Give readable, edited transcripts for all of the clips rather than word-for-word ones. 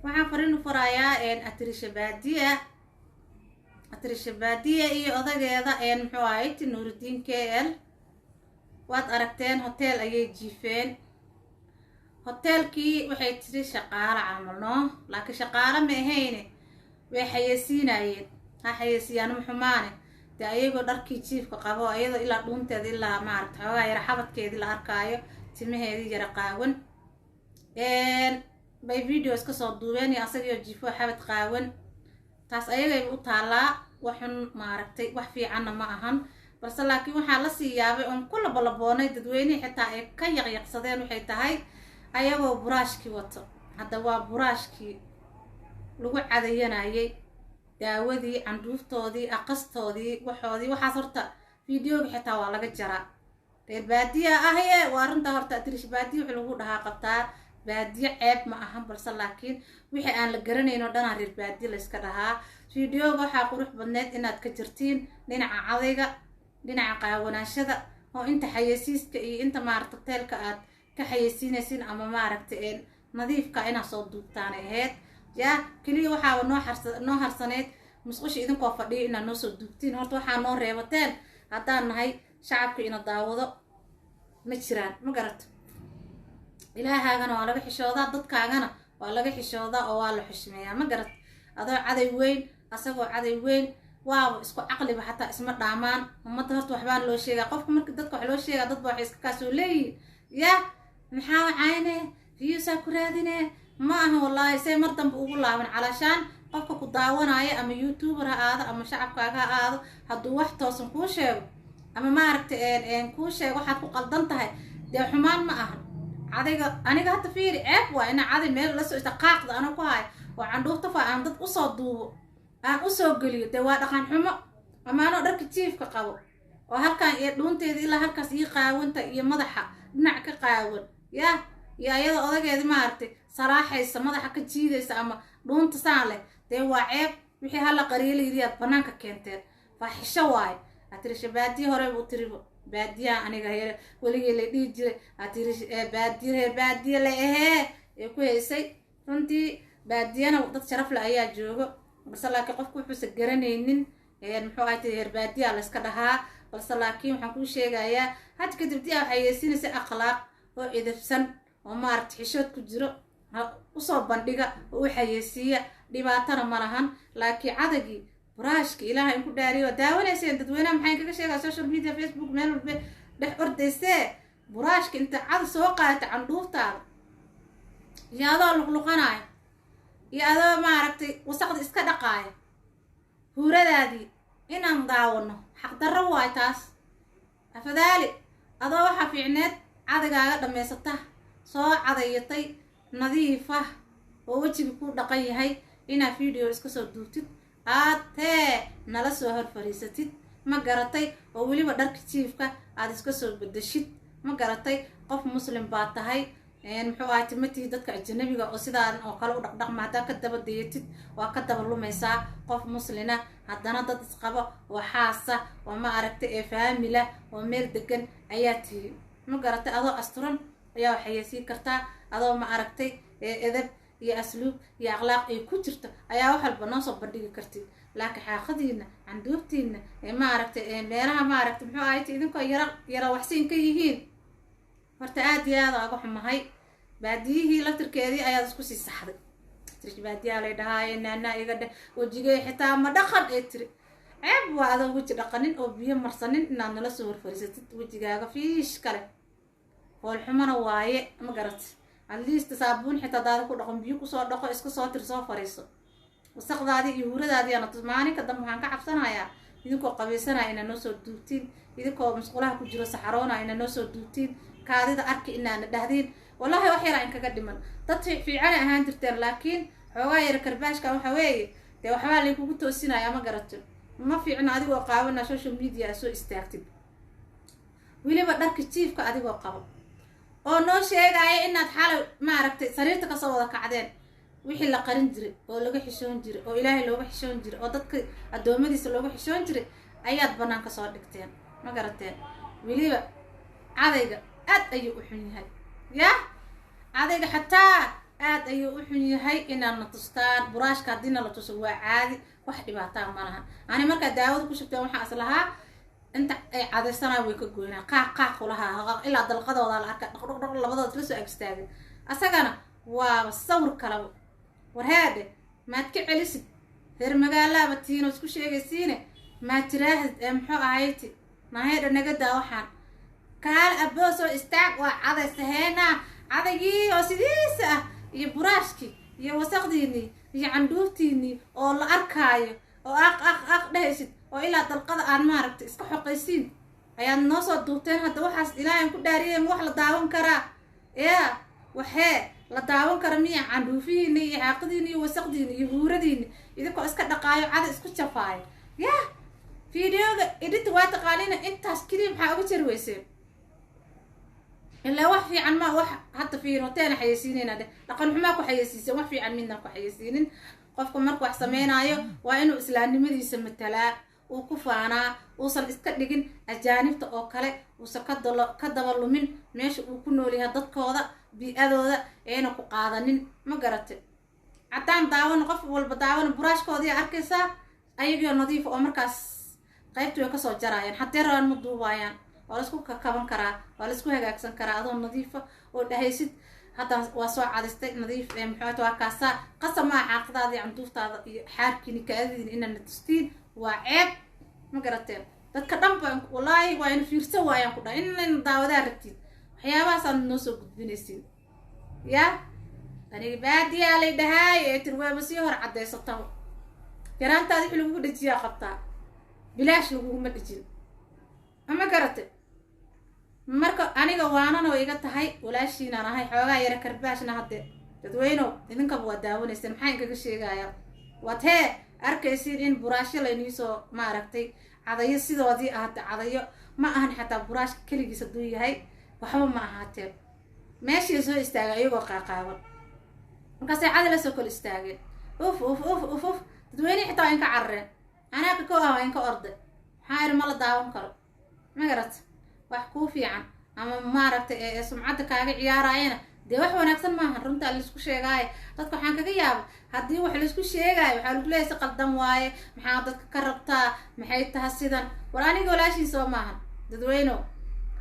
Waxaan fariin u farayaa Atirisha Baadiya, Atirisha Baadiya iyo odageeda, muxuu ahayd, Nuuridiin KL. Waad aragteen, hotel ayay jiifeen. Hoteelkii waxay tiri shaqaalo camal noo, laakiin shaqaalo ma ahayne, way xayeysiinayeen. Ha xayeysiiyaan, xumaane dee, ayagoo dharkii jiifka qabo, iyadoo ilaa dhuunteeda, ilaa maaragta xoogaa yara xabadkeedii la arkaayo, timaheedii yara qaawan bay videos kasoo duubeen, iyo asagio jiifo xabad qaawan. Taas ayagayba u taallaa, waxun maaragtay, wax fiicanna ma ahan. Balse laakiin waxaa lasii yaabay oon ku labalaboonay, dadweynihii xitaa ay ka yaqyaqsadeen, waxay tahay ayagoo buraashkii wato. Hadda waa buraashkii lagu cadayanayay, daawadii candhuuftoodii, aqastoodii, waxoodii, waxaas. Horta videoga xitaa waa laga jaraa. Reer baadiya ahye, waa arrintaa. Horta Atirish Baadiya wixii lagu dhahaa qabtaa, baadiye ceeb ma ahan. Balse laakiin wixii aan la garanayn oo dhanaa reer baadiye layska dhahaa. Videoga waxaa qurux badneyd inaad ka jirtiin dhinaca cadayga, dhinaca qaawanaashada, oo inta xayeysiiska iyo inta maaragta hoteelka aad ka xayeysiinaysiin ama maaragta nadiifka inaad soo duubtaan ahayd. Yaa keliya waxaaba noo harsaneyd musqusha idinkoo fadhiyo inaad noo soo duubtiin. Horta waxaa noo reebateen haddaan nahay shacabka ina daawado ma jiraan, ma garato? Ilaahaagana waa laga xishoodaa, dadkaagana waa laga xishoodaa, oo waa la xushmeeyaa, ma garat? Adoo caday weyn, asagoo caday weyn, waaba isku caqliba, xataa isma dhaamaan. Ummadda horta waxbaan loo sheegaa. Qofka marka dadka wax loo sheegaa, dadba waxay iska kaasoo leeyihiin, ya maxaa wacayne, views aa ku raadine. Ma aha wallaahi, say mar dambe ugu laaban. Calaashaan qofka ku daawanaayo, ama YouTuber ha aado ama shacabkaaga ha aado, hadduu wax toosan kuu sheego ama maaragta kuu sheego waxaad ku qaldan tahay, dee xumaan ma ahan. Cadayga aniga hadda fiiri, ceeb waa inaa caday meel lasoo ista qaaqda anoo ku hayo oo candhuufta fa aan dad usoo duubo, aan usoo geliyo, dee waa dhaqan xumo. Ama anoo dharka jiifka qabo oo halkan iyo dhuunteeda ilaa halkaas ii qaawanta iyo madaxa dhinac ka qaawan, yah, iyo ayada odageedi maaragtay salaaxaysa, madaxa ka jiidaysa ama dhuunta saan leh, dee waa ceeb. Wixii hala qariyo la yiriyaad banaanka keenteen, faaxisho waaye. Atirisha Baadiye hore buu tiribo, baadiyaha aniga here weligii la dhihi jiray. Atirish baadiye, reer baadiye la ahee ee ku haysay. Runtii baadiyana dad sharaf le ayaa joogo. Balse laakiin qofku wuxuusa garanaynin, muxuu ahay, reer baadiya layska dhahaa. Balse laakiin waxaan kuu sheegayaa, had kadib di aa waxay yeesinaysa akhlaaq oo idibsan oo maaragta xishood ku jiro usoo bandhiga oo u xayeysiiya, dhibaatana ma lahan. Laakiin cadagii, buraashka, Ilaaha in ku dhaariyo, waa daawanayseen dadweynaha. Maxay kaga sheegaa social media, Facebook, meel walba dhex ordaysee? Buraashka inta cad soo qaadata, candhuuftaada iyo adoo luqluqanaayo iyo adoo maaragtay wasaqda iska dhaqaaya, huuradaadii inaan daawano xaqdarro waay taas. Afadaali adoo waxaa fiicneed cadagaaga dhammaysata, soo cadayatay, nadiifa oo wejiga ku dhaqan yahay, inaad video iska soo duubtid, aad tee nala soo hor fariisatid, ma garatay? Oo weliba dharka jiifka aad iska soo bedeshid, ma garatay? Qof Muslim baa tahay, muxuu ahay, timatii dadka ajanabiga oo sidaan oo kale u dhaqdhaqma haddaa ka daba dayatid, waa ka daba lumaysaa. Qof muslina, haddana dad isqabo oo xaasa oo ma aragtay ee faamila oo meel degan ayaa tihi, ma garatay? Adoo asturan ayaa waxayeysiin kartaa, adoo ma aragtay ee edeb iyo asluub iyo akhlaaq ay ku jirto ayaa wax walba noo soo bandhigi kartid. Laakiin xaaqadiina, canduuftiina, ee ma aragtay ee meelaha maaragtay, muxuu ahay, idinkoo yara yara waxsiin ka yihiin, horta aad iyo aad aga xumahay. Baadiyihii laftirkeedii ayaad isku sii saxday. Tiri baadiyaha lay dhahaaye, naanaa iga dheh, wejigay xitaa ma dhaqan ee tiri. Ceeb waa adoo weji dhaqanin oo biyo marsanin inaad nala soo horfariisatid, wejigaaga fiish kale, foolxumana waaye, ma garat? At least saabuun xitaa daada ku dhaqan, biyo kusoo dhaqo, iska soo tir, soo fariiso. Wasaqdaadii iyo huuradaadii ana maalinka dambe waxaan ka cabsanayaa idinkoo qabaysanaya inaad noo soo duubtiin, idinkoo musqulaha ku jiro saxaroona inaad noo soo duubtiin, kaadida arki inaana dhahdiin. Wallahi wax yaraa in kaga dhiman. Dad fiicana ahaan jirteen, laakiin xoogaa yara karbaashkan waxa weeye dee waxbaa laykugu toosinaya, ma garato? Ma fiicno adigoo qaabana social media aad soo istaagtid, weliba dharka jiifka adigoo qabo oo noo sheegaya inaad xalay maaragtay sariirta kasoo wada kacdeen. Wixii la qarin jiray oo laga xishoon jiray oo Ilaahay looga xishoon jiray oo dadka addoommadiisa looga xishoon jiray ayaad banaanka soo dhigteen, ma garateen? Weliba cadayga aad ayuu u xun yahay. Yah, cadayga xataa Aad ayuu u xun yahay inaad na tustaan buraashka. Haddiina la tuso waa caadi, wax dhibaataa ma laha. Ani markaa daawada ku shubteen waxaa is lahaa inta ay cadaysanaa way ka goynaa, qaaq qaaq kulahaa, ilaa dalqadooda la arka, dhaq dhaq dhaq, labadood isla soo ag istaagay. Asagana waaba sawir kalaba. Warheedhe, maad ka celisid? Reer magaalaaba tiino isku sheegaysiine, maad tiraahdid ee muxuu ahayti naheedha nagadaa? Waxaan kaale aboosoo istaag, waa cadaysaheynaa cadaygii oo sidiisa ah iyo buraashkii iyo wasaqdiinii iyo candhuuftiinii oo la arkaayo oo aq aq aq dhehaysid oo ilaa dalqada aad maaragtay iska xoqaysiin ayaad noo soo duubteen. Hadda waxaas Ilaahan ku dhaariyay, ma wax la daawan karaa? Yaa waxee la daawan kara miya? Candhuufihiina iyo xaaqidiina iyo wasaqdiina iyo huuradiina idinkoo iska dhaqaayo, cada isku jafaayo. Yah, videoga edit waa taqaanina, intaas keliya maxaa uga jari weyseen? Ilaa wax fiican ma wax hadda fiir hoteena xayeysiinayna dhe, dhaqan xumaa ku xayeysiiseen, wax fiican midnaan ku xayeysiinin. Qofka marku wax sameynaayo waa inuu islaamnimadiisa matalaa, uu ku faanaa, uusan iska dhigin ajaanibta oo kale, uusan ka daba lumin meesha uu ku nool yahay, dadkooda, bii-adooda ayna ku qaadanin. Ma garatay? Caddaan daawan, qof walba daawan, buraashkoodii arkaysaa ayagoo nadiifa oo markaas qaybtii way kasoo jaraayaan. Haddee rabaan ma duubaayaan, waa laisku kakaban karaa, waa laisku hagaagsan karaa adoo nadiifa oo dhahaysid hadda waa soo cadistay, nadiif ee muxuu waa kaasaa. Qasab maa xaaqadaada iyo canduuftaada iyo xaarkiini kaadidiin inaad na tustiin, waa ceeb. Ma garateen? Dadka dhan ba wallaahi waa ina fiirsan waayaan ku dhahay inayna daawadaa rabtiin, waxyaabahaasaan noo soo gudbinaysiin. Ya aniga baadiyaa lay dhahaay ee tir, waaba sii hor caddaysataba. Yaraantaada wixii lagugu dhejiyaa qabtaa, bilaash laguguma dhejin. Ma garate? Marka aniga waanana way iga tahay, walaashiinaan ahay, xoogaa yara karbaashna hadde. Dadweynow, idinkaba waa daawanayseen, maxaa inkaga sheegayaa? Waad hee arkaysiin in buraashyo layniisoo maaragtay, cadayo sidoodii ah. Hadde cadayo ma ahan, xataa buraashka keligiis hadduu yahay waxba ma ahaateen. Meeshii soo istaagay iyagoo qaaqaaban, markaasay cadi lasoo kor istaageen, uf uf uf uf uf. Dadweynihii xitaa waa inka carareen, anaaka ko ah waa inka orday. Maxaa iri? Ma la daawan karo. Ma garat? Wax kuu fiican ama maaragtay ee sumcadda kaaga ciyaaraayana dee wax wanaagsan maahan. Runtaa laisku sheegaayo dadka waxaan kaga yaaba, haddii wax laisku sheegaayo waxaa lagu leeyahay si qaldan waaye, maxaa dadka ka rabtaa, maxay taha sidan? War aniga walaashiin soo maahan. Dadweyno,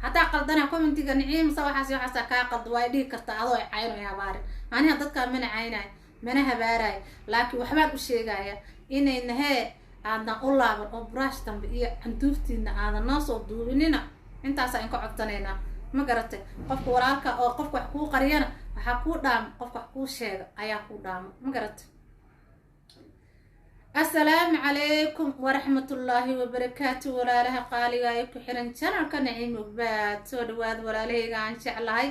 haddaa qaldana commentiga Niciimsa waxaas waxaasaa kaa qalda waa dhihi kartaa adoo ay cayn ay habaarin. Aniga dadkaa mana caynayo mana habaarayo, laakiin waxbaan u sheegaya inayna hee aadan u laaban oo buraash dambe iyo canduuftiina aadan noo soo duubinina. Intaasaa inka codsanaynaa. Ma garatay? Qofka walaalka oo qofka wax kuu qariyana waxaa kuu dhaamo, qofka wax kuu sheega ayaa kuu dhaamo. Ma garatay? Assalaamu calaykum waraxmatullaahi wabarakaatu. Walaalaha qaaliga ee ku xiran channelka Naciim Ogbaad, soo dhawaad. Walaalahayga aan jeclahay,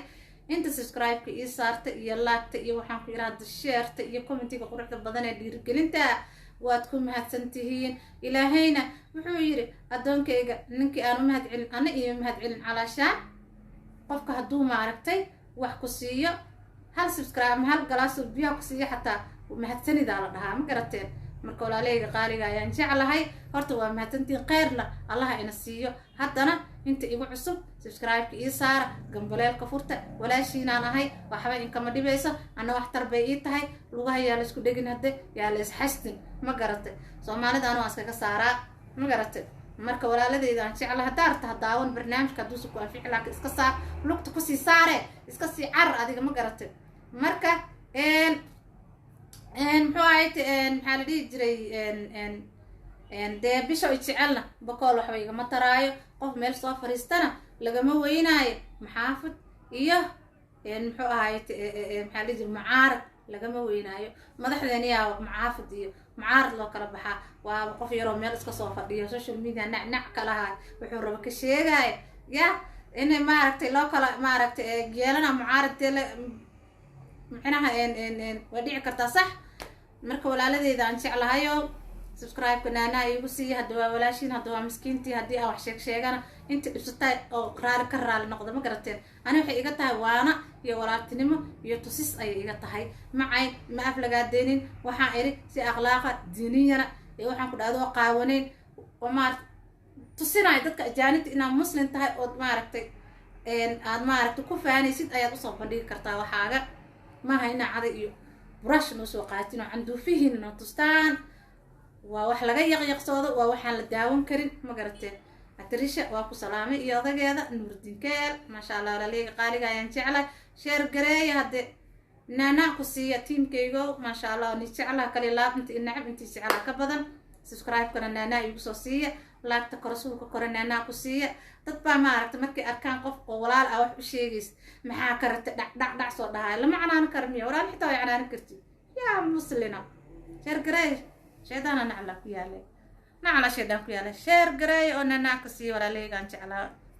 inta subscribe-ka ii saarta iyo laagta iyo waxaan ku yidhahda shareta iyo commentiga quruxda badan ee dhiirigelinta, waad ku mahadsan tihiin. Ilaahayna wuxuu yidhi addoonkayga ninkii aan u mahad celin ana iima mahad celin. Calaashaan qofka hadduu maaragtay wax ku siiyo, hal subscribe ama hal galaasoo biyaha ku siiyo, xataa mahadsanidaa la dhahaa. Ma garateen? Marka walaalahayga qaaliga ayaan jeclahay, horta waa mahadsantiin, kheyrna Allaha ina siiyo. Haddana inta igu cusub subscribe-ka ii saara, gambaleelka furta. Walaashiinaan ahay, waxba inkama dhibayso, anna waxtar bay ii tahay. Lugaha yaa la isku dhegin, hadde yaa la isxastin. Ma garatay? Soomaalida anu waan iskaga saaraa. Ma garatay? Marka walaaladeyda aan jecla, haddaa rabta ha daawan barnaamijka hadduusa ku anfici, laakiin iska saar, lugta kusii saare, iska sii carar adiga. Ma garatay? Marka muxuu ahayd, maxaa la dhihi jiray, dee bisha i jecelna bakool waxba igama taraayo. Qof meel soo fariistana lagama weynaayo maxaafid iyo muxuu ahayd, maxaa la dhihi jiray, mucaarad lagama weynaayo. Madaxdeeni yaa mucaafid iyo mucaarad loo kala baxaa? Waaba qof yaroo meel iska soo fadhiyo, social media nac nac kalahaa, wuxuu rabo ka sheegaayo. Ya in maaragtay loo kala maaragtay yeelana mucaarad dee micnaha waa dhici kartaa, sax. Marka walaaladeyda aan jeclahayo, subscribe-ka naanaa iigu siiya. Hadda waa walaashiin, hadda waa miskiintii. Haddii aan wax sheeg sheegana inta dhibsata oo raali ka raali noqda. Ma garateen? Ani waxay iga tahay waana iyo walaaltinimo iyo tusis ayay iga tahay. Macayn ma aflagaadeynin, waxaan iri si akhlaaqa diiniyana ee waxaan ku dhahdo qaawanayn oo maarata tusinaya dadka ajaanibta inaad muslim tahay ood maaragtay aad maaragtay ku faanaysid ayaad usoo bandhigi kartaa waxaaga. Maaha inaa caday iyo burash noo soo qaatin oo canduufihiina noo tustaan. Waa wax laga yaqyaqsoodo, waa waxaan la daawan karin, ma garateen? Atrisha waa ku salaamay iyo odageeda Nuurdiin Keel, maasha Allah. Walaaleyga qaaliga ayaan jeclahay, share gareeya hadde, naanaa ku siiya tiimkaygo, maasha Allah. Ni jeclaha kali laab, inta inacab intii jeclaa ka badan. Subscribe-kana naanaa igu soo siiya, laagta kore, suulka kore naanaa ku siiya. Dad baa maaragta markay arkaan qof oo walaal ah wax u sheegaysa, maxaa ka ratay, dhac dhac dhac soo dhahaay. Lama canaanan kara miya? Walaal xitaa way canaanan karti yaa muslina. Share gareey, shaydaana nacla ku yaalay, nacla shaydaan ku yaalay. Share gareey oo naanaa ku siiya, walaaleygaan jeclaa.